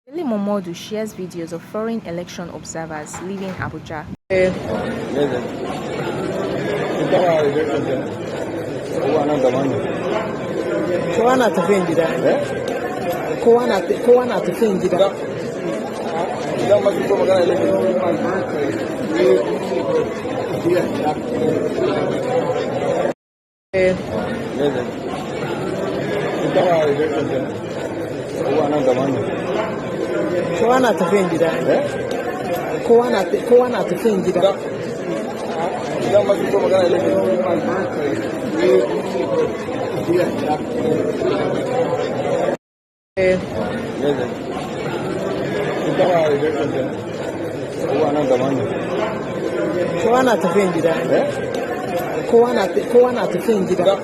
Dele Momodu shares videos of foreign election observers leaving Abuja. Kowa na tafiyan gida. Kowa na tafiyan gida. Kowa na tafiyan gida. Kowa na tafiyan gida. Kowa na tafiyan gida. Kowa na tafiyan gida.